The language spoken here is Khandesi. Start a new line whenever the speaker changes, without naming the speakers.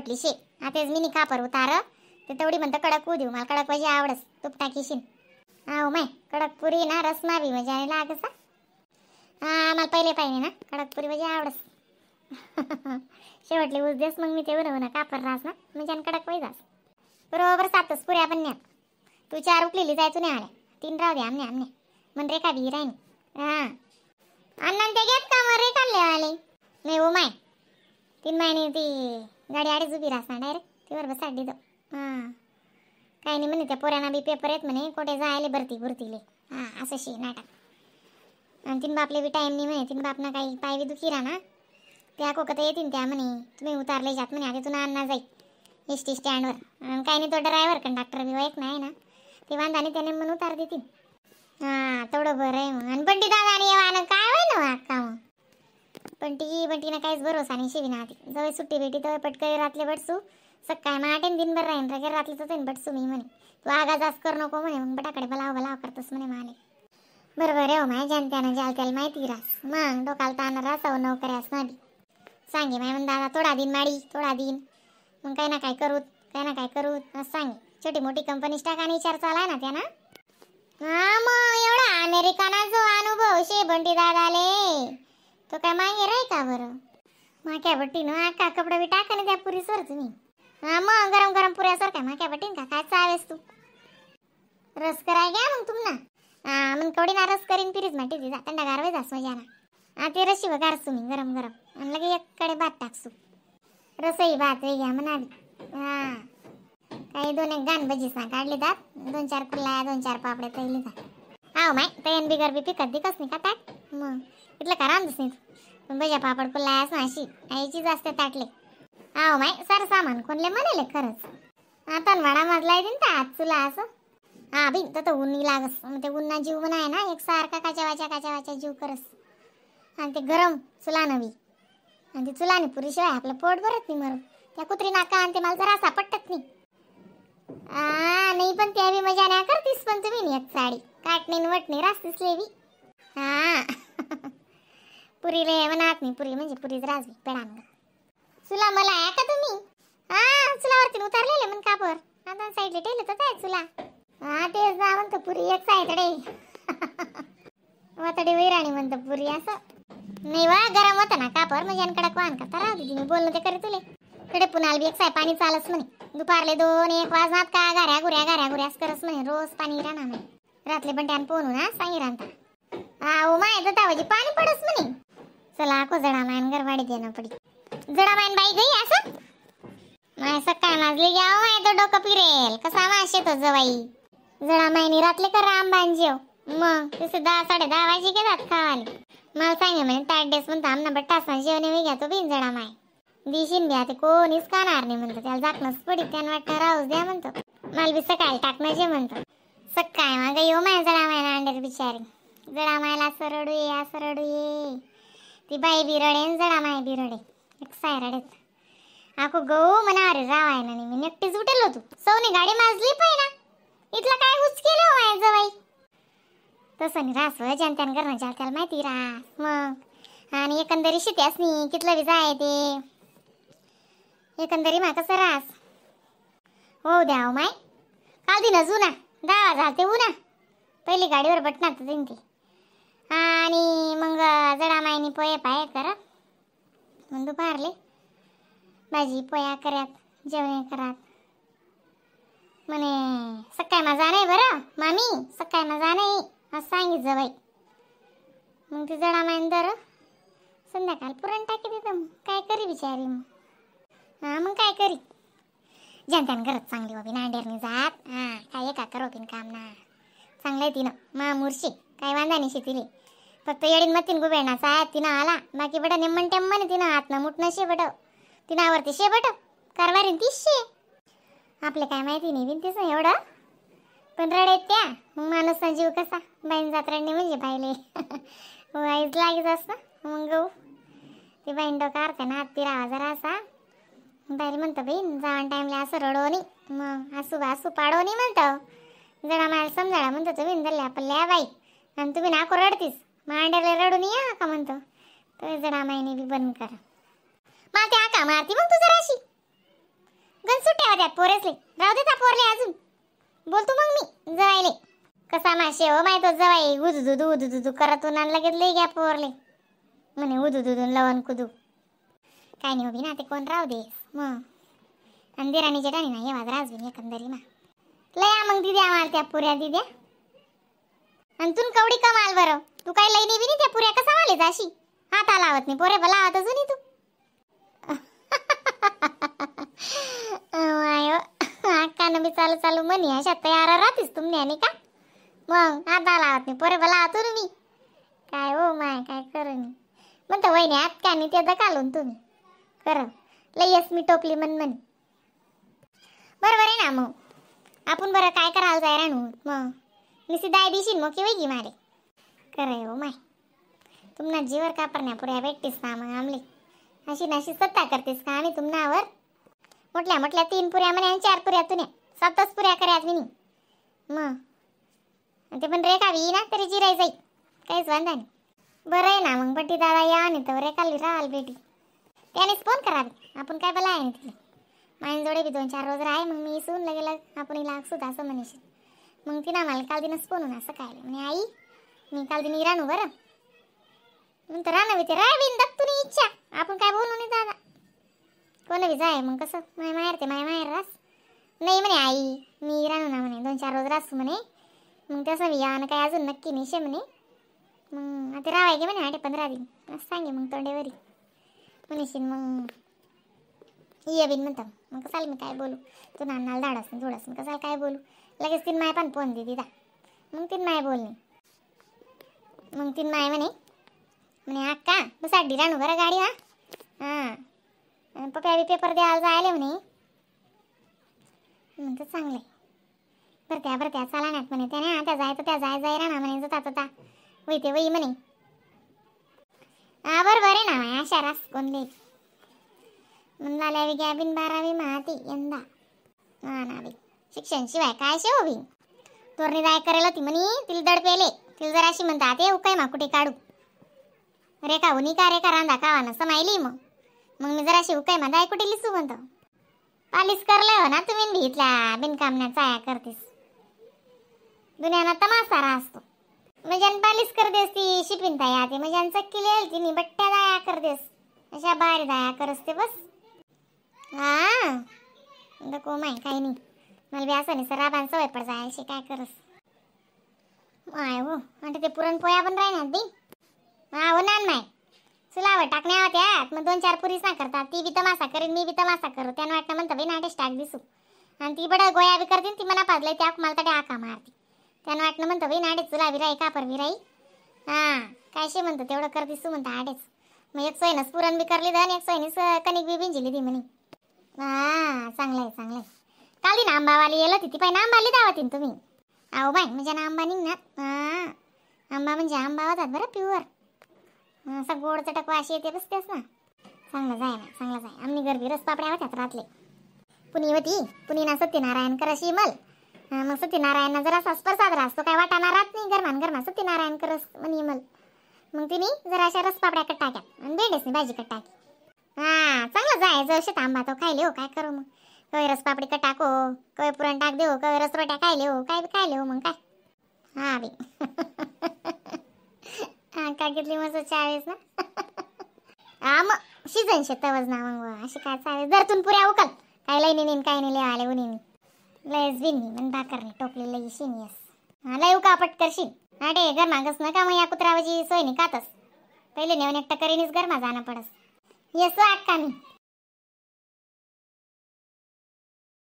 शेवटली शे. आतेच मी कापर उतार ते तेवढी म्हणतं कडक होऊ देऊ, मला कडक पाहिजे आवडस तूप टाकीशीन. हा my कडक पुरी ना रसमा बी मजा लागसा. हा मला पहिले पाहिजे ना कडक पुरी म्हणजे आवडस. शेवटली ऊस देस मग मी ते बनवू ना कापर रास ना म्हणजे कडक पाहिजे जास बरोबर. सातच पुऱ्या बनण्यात तू चार उकलेली जायचू नाही आल्या, तीन राहू दे आमने आमने मन रेखा बी राहीन. हा अण्णा ते घेत का मग रेखा आले नाही हो my 3 महिने ती गाडी आडीच उभी राहस ना डायरेक्ट ती बरोबर साडी जाऊ. हां काही नाही म्हणे त्या पोऱ्यांना बी पेपर आहेत म्हणे कोठे जायले भरती भरतीले. हां असं शे नाटक. आणि तीन बापले बी टाईम नाही म्हणे, तीन बापना काही पाय बी दुखी राहणार त्या कोकत येतील त्या म्हणे तुम्ही उतारले जात म्हणे आता तुला अण्णा जाईल एस टी स्टँडवर. आणि काही नाही तो ड्रायव्हर कंडक्टर बी एक नाही ना ते वांदा नाही त्याने म्हणून उतार देतील. हां तेवढं बरं आहे मग. आणि बंटी दादा आणि येवानं काय होय ना अक्का मग बंटी बंटीनं काहीच भरोसा नाही शिवी ना ती जवळ सुट्टी भेटी तवय पटकरी रातले बटसू सकाळी माटेन दिनभर राहीन रगे रातले तर बटसू मी म्हणे तू आगा जास्त कर नको म्हणे मग बटाकडे बलाव बलाव करतस म्हणे माले. बरोबर आहे हो माय ज्यान त्यानं ज्याला त्याला माहिती रास मग डोकाला ताण रासावं नोकऱ्यास ना बी सांगे माय म्हण दादा थोडा दिन माडी थोडा दिन मग काही ना काय करूत काही ना काय करूत असं सांगे. छोटी मोठी कंपनीच टाका आणि विचार चालाय ना त्याना. हा मग एवढा अमेरिकाना जो अनुभव शे बंटी दादाले तो काय मागे राही का बरं. माक्या बट्टी ना का कपडा बी टाका ना त्या पुरीसवर तुम्ही. हा मग गरम गरम पुऱ्यासवर काय माक्या बट्टीन का काय चावेस तू रस कराय घ्या मग तुम ना. हा मग कवडी ना रस करीन पिरीज माटी जा थंडा गारवे जास मजा ना. हा ते रशी बघारस तुम्ही गरम गरम आणि लगे एककडे भात टाकसू रसई भात वे घ्या म्हणाली. हा काही दोन एक गाण भजीस ना काढले दात दोन चार कुल्ला दोन चार पापडे तैले जात. हा माय तयन बिगर बी पिकत दिकस नाही का ताट मग इथलं का रांधच नाही तू पण भज्या पापड कुल्लायास ना अशी आईची जास्त ताटले. हा माय सारं सामान कोणले म्हणाले खरंच. हा तनवाडा मजला येते ना आज चुला असं. हा बी तर ऊन लागस मग ते उन्हा जीव म्हणाय ना एक सारखा काच्या वाच्या काच्या वाच्या जीव करस आणि ते गरम चुला नवी आणि ते चुलाने पुरीशिवाय आपलं पोट भरत नाही मरून. त्या कुत्री नाका आणि ते मला जरा असा पटत नाही. आ नाही पण त्या बी मजा नाही करतीस पण तुम्ही नाही एक साडी काटणी वटणी रास्तीस लेवी. हा पुरीले म्हणत नाही पुरी म्हणजे पुरीच राजवी पेडांग चुला मला आहे का तुम्ही. हा चुलावरती उतारलेले म्हण कापर आता साईडला ठेवलं तर काय चुला. हा तेच ना म्हणतो पुरी एक साईडे वातडी वैराणी म्हणतो पुरी असं नाही वा गरम होतं ना कापर म्हणजे कडक वाहन करता राहू दे मी बोलणं ते करे तुले कडे पुन्हा बी एक साय पाणी चालस म्हणे दुपारले 2-1 वाजनात का गाऱ्या गुऱ्या गाऱ्या गुऱ्यास करस म्हणे रोज पाणी राहणार म्हणे रातले बंट्यान पोहणू ना सांगी राहता. हा ओ my दतावाजी पाणी पडस म्हणे. चला को जडा मायन गरवाडी देणं पडी जडा मायन बाई गई असं माय सकाळ माजली घ्या माय तो डोकं पिरेल कसा मा शेतो जवाई जडा मायनी रातले कर आंबान जेव मग तसं 10 10:30 वाजे घेतात खावाले. मला सांगे म्हणे ताट डेस म्हणतो आमना बट्टास ना जेवणे वे घ्या तो बिन जडा माय दिशीन बी आता कोणीच खाणार नाही म्हणतो त्याला झाकणंच पडी त्यानं वाटतं राहूच द्या म्हणतो मला बी सकाळी टाकणं जे म्हणतो सकाळी मागं येऊ माय जडा मायला अंडर बिचारी जडा मायला असं रडू ये असं रडू ये ती बाई बी रडे आणि जडा माय बी रडे एक साय रडेत आको गहू म्हणा अरे रावाय ना मी एकटीच उठेल होतो सौनी गाडी माजली पाहिजे ना इथलं काय हुच केलं हो माझं बाई तसं नाही रास ज्यान त्यानं करणं ज्याला त्याला माहिती रास मग आणि एकंदरी शेती नाही कितलं बी जाय ते एकंदरी मा कसं रास हो द्या हो माय काल दिन जुना 10 झालते उन्हा पहिली गाडीवर बटणार तर ते आणि मग जडा मायनी पोहे पाय करा मग दुपारले भाजी पोया करात जेवणे करात म्हणे सकाळी माझा नाही बरं मामी सकाळी माझा नाही असं सांगितलं बाई. मग ते जडा मायन दर संध्याकाळ पुरण टाकी देतं मग काय करी बिचारी मग. हां मग काय करी ज्यान त्यानं करत चांगली बाबी नांडेरनी जात. हां काय एका करो बिन काम ना चांगलं आहे तिनं मा मुरशी काय वांदा नाही शेतीले फक्त येडीन मतीन गुबेणाचा आहे तिनं आला बाकी बडं निम्मन टेम्मन तिनं हात ना मुठणं शे बडं तिनं आवडते शे बट कारवारीन तीच शे आपलं काय माहिती नाही बिन तिचं एवढं पण रडेत त्या मग माणूसना जीव कसा बाईन जात रडणे म्हणजे बाईले वाईज लागेच असतं मग गहू ती बाईन डोका अर्थ ना हात पिरावा जरा असा बाईला म्हणतो बहीण जावण टाईमला असं रडो नाही मग असू असू पाडो नाही म्हणतो जरा मला समजाडा म्हणतो तुम्ही धरल्या पल्ल्या बाई आणि तुम्ही नाको रडतीस मांड्याला रडून या का म्हणतो तो जडा माईने बी बंद करा. मला ते आका मारती मग तू जराशी गण सुट्ट्या होत्यात पोरेसले राहू दे त्या पोरले अजून बोलतो मग मी जवायले कसा माशे हो माय तो जवाई उदू दुदू उदू दुदू करत उन्हान लगेच लई घ्या पोरले म्हणे उदू दुदून लवण कुदू काय नाही हो ना ते कोण राहू दे मग आणि देराणी जेठाणी ना येवाज राजबीन एकंदरी मा लया मग दिद्या आम्हाला त्या पुऱ्या दिद्या आणि तू कवडी कमाल बरं तू काय लई नाही बी त्या पुऱ्या कसा माले जाशी हाता लावत नाही पोरे लावत अजून तू आयो अक्कानं बी चालू चालू म्हणी अशा तयार राहतीस तुमने आणि का मग हाता लावत नाही पोरे लावतो ना मी काय हो माय काय करू मी म्हणतो वहिनी आत्कानी ते दकालून तुम्ही खरं लयच मी टोपली मन म्हणी बरोबर आहे ना मग आपण बरं काय करायला जाय राणू मग निसी दाय दिशीन मग किंवा की मारे खरं हो माय तुम्हाला जीवर कापरण्या पुऱ्या भेटतीस ना मग आमले अशी नाशी सत्ता करतेस का आम्ही तुम्हावर म्हटल्या म्हटल्या 3 पुऱ्या म्हणे आणि 4 पुऱ्या तुन्या 7च पुऱ्या कर्यात मी मग ते पण रेखा बी ना तरी जिराय जाई काहीच वांधा नाही बरं आहे ना मग बट्टी दादा या नाही तर रेखाली राहाल बेटी त्यानेच फोन करावी आपण काय बला आहे तिला माझ्या जोडे बी 2-4 रोज राह मग मी सून लगेल आपण हिला सुद्धा असं म्हणशील मग तिनं मला काल दिनच फोन होऊन असं काय म्हणे आई मी काल दिन राहणू बरं नंतर राहणं बी ते राहावी दत्तुनी इच्छा आपण काय बोलू नाही दादा कोण बी जाय मग कसं माय माहेर ते माय माहेर रास नाही म्हणे आई मी राहणू ना म्हणे 2-4 रोज रासू म्हणे मग तसं बी यानं काय अजून नक्की नाही शे म्हणे मग आता राहाय गे म्हणे 8-15 दिन असं सांगे मग तोंडेवरी म्हणशील मग ये बिन म्हणता मग कसाल मी काय बोलू तू नानाला धाडस नाही धुडस नाही कसाल काय बोलू लगेच तीन माय पण फोन दे दिदा मग तीन माय बोलणे मग तीन माय म्हणे म्हणे अक्का बस अड्डी राणू बरं गाडी हा हां पप्या बी पेपर द्यायला जायले म्हणे म्हणतं चांगलं बरं त्या बरं त्या चाला नात म्हणे त्याने आता जाय तर त्या जाय जाय राहणार म्हणे जाता तता वै ते वई म्हणे हा बरोबर आहे ना माय अशा रास कोणले म्हणला घ्या बिन 12वी माती यंदा हा ना बी शिक्षण शिवाय काय शेव बी तोरणी दाय करेल होती म्हणी तिला दडपेले तिला जराशी म्हणता ते उकाय मा कुठे काढू रेखा होनी का रेखा रांधा कावाना समायली मग मग मी जराशी उकाय मा दाय कुठे लिसू म्हणतो पालिस करलंय हो ना तुम्ही भीतल्या बिनकामण्या चाया करतेस दुनियाना तमासा असतो म्हणजे पालिस करतेस ती शिपिन ताया ते म्हणजे चक्की लिहिल ती बट्ट्या दाया करतेस अशा बाहेर दाया करसते बस हा कोम आहे काही नाही मला बी असं नाही सर आबान सवय पड जायशी काय करस माय हो आणि ते पुरणपोळ्या पण राहणार बी हा हो ना माय चुलावर टाकण्या होत्या मग 2-4 पुरीच ना करतात ती बी तमासा करीन मी बी तमासा करू त्यानं वाटतं म्हणतं बाई नाटेच टाक दिसू आणि ती बडं गोया बी करते ती मना पाजले त्या मला तर आका मारते त्यानं वाटलं म्हणतं बाई नाडे चुला विराई कापर विराई हां काय शे म्हणतं तेवढं कर दिसू म्हणतं आडेच मग एक सोयनच पुरण बी करली आणि एक सोयनीच कणिक बी भिंजली ती म्हणे हा चांगलं आहे चांगलं आहे काल दिन आंबावाली येलं ती पाहिजे आंबाली दावतीन तुम्ही अहो बाई म्हणजे ना आंबा निघणार हां आंबा म्हणजे आंबा होतात बरं प्युअर असा गोड चटक वाशी येते बस तेच ना चांगलं जाय ना चांगलं जाय आमनी गरबी रस पापड्या होत्यात रातले पुणी होती पुणी ना सत्यनारायण करशी मल मग सत्यनारायणना जरासा प्रसाद राहतो काय वाटाणा राहत नाही गरमान गरमा सत्यनारायण करस म्हणी मल मग तिने जराशा रस पापड्या कट टाक्या आणि भेंडेसनी भाजी कट टाकी हा चांगलं जायचं शेत आंबा तो खायले हो काय करू मग कवे रस पापडी कट टाको कवे पुरण टाक देऊ कवे रस रोट्या खायले हो काय बी खायले हो मग काय हा बी हा का घेतली मस्त चाळीस ना हा मग शिजन शेतावच ना मग अशी काय चालेल जर पुऱ्या उकल काय लई नाही काय नाही आले उन्ही लयच बिन्नी मन भाकर नाही टोपली लई शिनियस हा लय उका पट करशील अरे गरमा गस नका मग या कुत्रावाची सोय नाही कातस पहिले नेऊन एकटं करीनीच गरमा जाणं पडस येसो अक्का मी.